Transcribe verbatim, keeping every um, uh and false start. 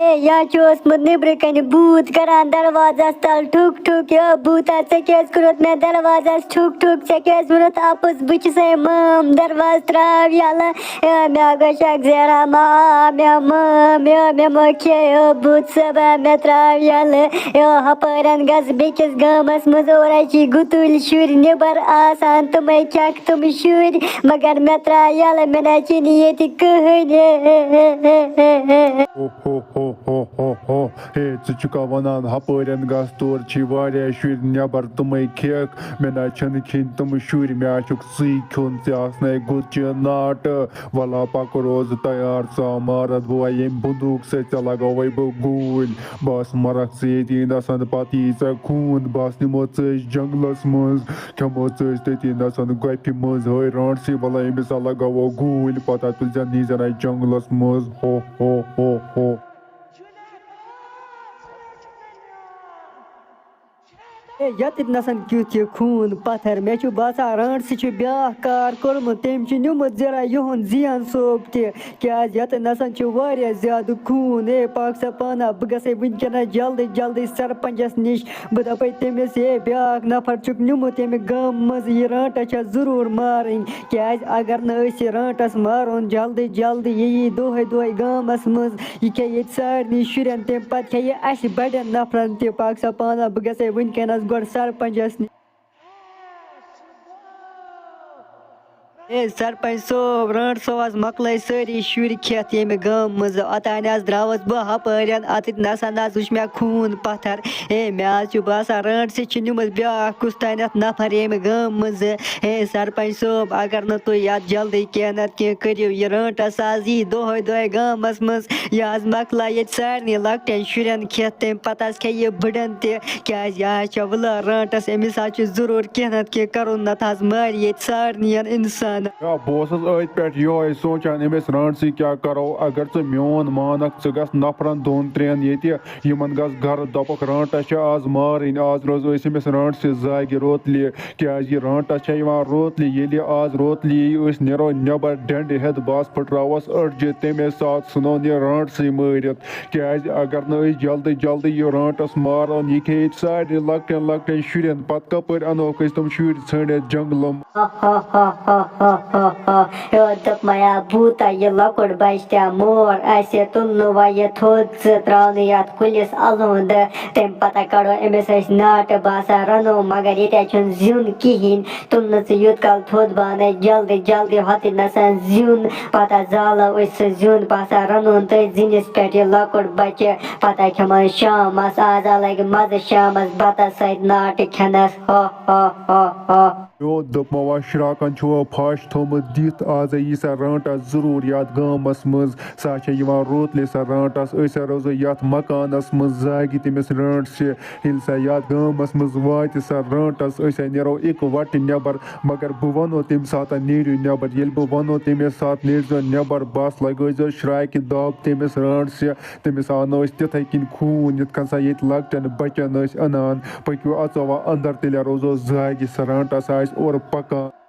ہے، یا چھُ اوسمُت نیٚبرٕ کنہِ بھوٗت کران دروازس تل ٹھُک ٹھُک۔ یا بھوٗتا، ژےٚ کیٛازِ کوٚرُتھ مےٚ دروازس ٹھُک ٹھُک؟ ژےٚ کیٛازِ ووٚنُتھ اَپُز بہٕ چھُسے مام؟ دروازٕ ترٛاو یَلہٕ۔ یا مےٚ گوٚو شک زیرا ما آ مےٚ مام، یا مےٚ مۄکھے یا بھوٗت صٲبا، مےٚ ترٛاو یَلہٕ۔ یا ہپٲرٮ۪ن گژھٕ بیٚکِس گامس منٛز، اورے چھِ گُتُلۍ شُرۍ نیٚبر آسان، تِمے کھٮ۪کھ تِم شُرۍ، مگر مےٚ ترٛاو یَلہٕ، مےٚ نہ چھِنہٕ ییٚتہِ کٕہٕنۍ۔ ہو ہو ہو ہو ہو ہو۔ ہے، ژٕ چھُکھا وَنان ہپٲرٮ۪ن گژھ، تورٕ چھِ واریاہ شُرۍ نٮ۪بر، تِمے کھیٚکھ۔ مےٚ نہ چھِنہٕ کھیٚنۍ تِم شُرۍ، مےٚ ہا چھُکھ ژٕے کھیوٚن، ژےٚ آسنَے گُتچہِ ناٹہٕ۔ وَلا پَکھ روزٕ تیار، ژٕ آ مارَتھ بہٕ وَے ییٚمہِ بندوٗق سۭتۍ، ژےٚ لگاوَے بہٕ گوٗلۍ۔ بہٕ آسہٕ مَرَکھ ژٕ ییٚتی نَسَن، پَتہٕ یی ژےٚ خوٗن، بہٕ آسہٕ نِمو ژٕ أسۍ جنٛگلَس منٛز، کھٮ۪مو ژٕ أسۍ تٔتی نَسَن گۄپھِ منٛز۔ ہٲے رانٛٹسٕے، وَلا ییٚمِس سا لگاوو گوٗلۍ، پَتہٕ تُلۍ ژےٚ نی زَنَے جنٛگلَس منٛز۔ ہو ہو ہو ہو۔ ہے، ییٚتہِ نَسَن کیُتھ یہِ خوٗن پَتھر۔ مےٚ چھُ باسان، رانٛٹسہِ چھُ بیٛاکھ کار کوٚرمُت۔ تٔمۍ چھُ نیوٗمُت زِرا یِہُنٛد زِیَن صٲب تہِ، کیٛازِ ییٚتہِ نَسَن چھُ واریاہ زیادٕ خوٗن۔ ہے، پاک سا پانہ، بہٕ گژھے وٕنکیٚنَس جلدی جلدی سرپنچَس نِش۔ بہٕ دَپَے تٔمِس، ہے، بیٛاکھ نفر چھُکھ نیوٗمُت ییٚمہِ گامہٕ منٛز، یہِ رانٛٹَس چھےٚ ضروٗر مارٕنۍ، کیٛازِ اگر نہٕ أسۍ یہِ رانٛٹَس مارون جلدی جلدی، یہِ یی دۄہَے دۄہَے گامَس منٛز، یہِ کھیٚیہِ ییٚتہِ سارنٕے شُرٮ۪ن، تَمہِ پَتہٕ کھیٚیہِ اَسہِ بَڑٮ۪ن نفرَن تہِ۔ پاک سا پانہ، بہٕ گژھے وٕنکیٚنَس گۄڈٕ سرپنچَس نِش۔ ہے سرپنچ صٲب، رانٛٹسو حظ مۄکلٲے سٲری شُرۍ کھٮ۪تھ ییٚمہِ گامہٕ منٛزٕ۔ اوٚتانۍ حظ درٛاوُس بہٕ ہپٲرٮ۪ن، اَتٮ۪تھ نَسَن حظ وٕچھ مےٚ خوٗن پَتھر۔ ہے، مےٚ حظ چھُ باسان، رانٛٹسہِ چھِ نیوٗمُت بیٛاکھ کُس تانٮ۪تھ نفر ییٚمہِ گامہٕ منٛزٕ۔ ہے سرپنچ صٲب، اگر نہٕ تُہۍ یَتھ جلدی کینٛہہ نَتہٕ کینٛہہ کٔرِو، یہِ رانٛٹَس حظ یی دۄہَے دۄہَے گامَس منٛز۔ یہِ حظ مۄکلایہِ ییٚتہِ سارنٕے لۄکٹٮ۪ن شُرٮ۪ن کھٮ۪تھ، تَمہِ پَتہٕ حظ کھیٚیہِ یہِ بٕڑَن تہِ، کیٛازِ یہِ حظ چھےٚ وٕلر رانٛٹَس، أمِس حظ چھُ ضروٗر کینٛہہ نَتہٕ کینٛہہ کَرُن، نَتہٕ حظ مارِ ییٚتہِ سارنٕے اِنسانَن۔ یا بہٕ اوسُس أتھۍ پٮ۪ٹھ یِہوٚے سونٛچان، أمِس رانٛٹسٕے کیٛاہ کَرو؟ اگر ژٕ میون مانَکھ، ژٕ گژھ نفرَن دۄن ترٛٮ۪ن ییٚتہِ، یِمَن گژھ گَرٕ، دَپَکھ، رانٛٹَس چھِ آز مارٕنۍ، آز روزو أسۍ أمِس رانٛٹسہِ زاگہِ روتلہِ، کیٛازِ یہِ رانٛٹَس چھےٚ یِوان روتلہِ۔ ییٚلہِ آز روتلہِ یی، أسۍ نیرو نٮ۪بَر ڈٮ۪نٛڈٕ ہٮ۪تھ، بہٕ آسہٕ پھٕٹراوَس أڈجہِ، تَمے ساتہٕ ژھٕنون یہِ رانٛٹسٕے مٲرِتھ۔ کیٛازِ اگر نہٕ أسۍ جلدی جلدی یہِ رانٛٹَس مارون، یہِ کھیٚیہِ ییٚتہِ سارنٕے لۄکٹٮ۪ن لۄکٹٮ۪ن شُرٮ۪ن، پَتہٕ کَپٲرۍ اَنوکھ أسۍ تِم شُرۍ ژھٲنٛڈِتھ جنٛگلہٕ منٛز؟ ہا ہا ہا ہا ہا ہا ہا۔ یورٕ دوٚپ میا بوٗتا، یہِ لۄکُٹ بچہٕ تہِ مور اَسہِ، تُلنہٕ وۄنۍ یہِ تھوٚد ژٕ ترٛاونہٕ یَتھ کُلِس اَلونٛدٕ۔ تَمہِ پَتہٕ کَڑو أمِس أسۍ ناٹہٕ باسان رَنو، مگر ییٚتہِ حظ چھُنہٕ زیُن کِہیٖنۍ۔ تُلنہٕ ژٕ یوٗت کال تھوٚد بانَے، جلدی جلدی ہۄتٕتھ نَسَن زیُن۔ پَتہٕ حظ زالو أسۍ سُہ زیُن، باسان رَنون تٔتھۍ زِنِس پٮ۪ٹھ یہِ لۄکُٹ بَچہٕ۔ پَتہٕ کھٮ۪مو أسۍ شامَس، آز آو لَگہِ مَزٕ شامَس بَتَس سۭتۍ ناٹہٕ کھٮ۪نَس۔ ہا ہا ہا ہا۔ یو دوٚپمو، شراکن چھُو پھش تھوٚمُت دِتھ، آز یی سا رانٛٹس ضروٗر یتھ گامس منٛز۔ سا چھےٚ یِوان روتلہِ سا رانٛٹس، أسۍ سا روزو یتھ مکانس منٛز، زاگہِ تٔمِس رانٛٹسہِ۔ ییٚلہِ سا یتھ گامس منٛز واتہِ سا رانٛٹس، أسۍ سا نیرو اِکہٕ وٹہٕ نٮ۪بر۔ مگر بہٕ ونو تمہِ ساتہٕ، نیٖرِو نٮ۪بر۔ ییٚلہِ بہٕ ونو تمے ساتہٕ، نیٖرزیو نٮ۪بر، بس لگٲیزیو شراکہِ دب تٔمِس رانٛٹسہِ۔ تٔمِس آنو أسۍ تِتھے کِنۍ خوٗن، یِتھ کٔنۍ سا ییٚتہِ لۄکٹٮ۪ن بچن ٲسۍ انان۔ پٔکِو اژو وۄنۍ اندر، تیٚلہِ روزو زاگہِ، سا رانٛٹس آسہِ اورٕ پکان۔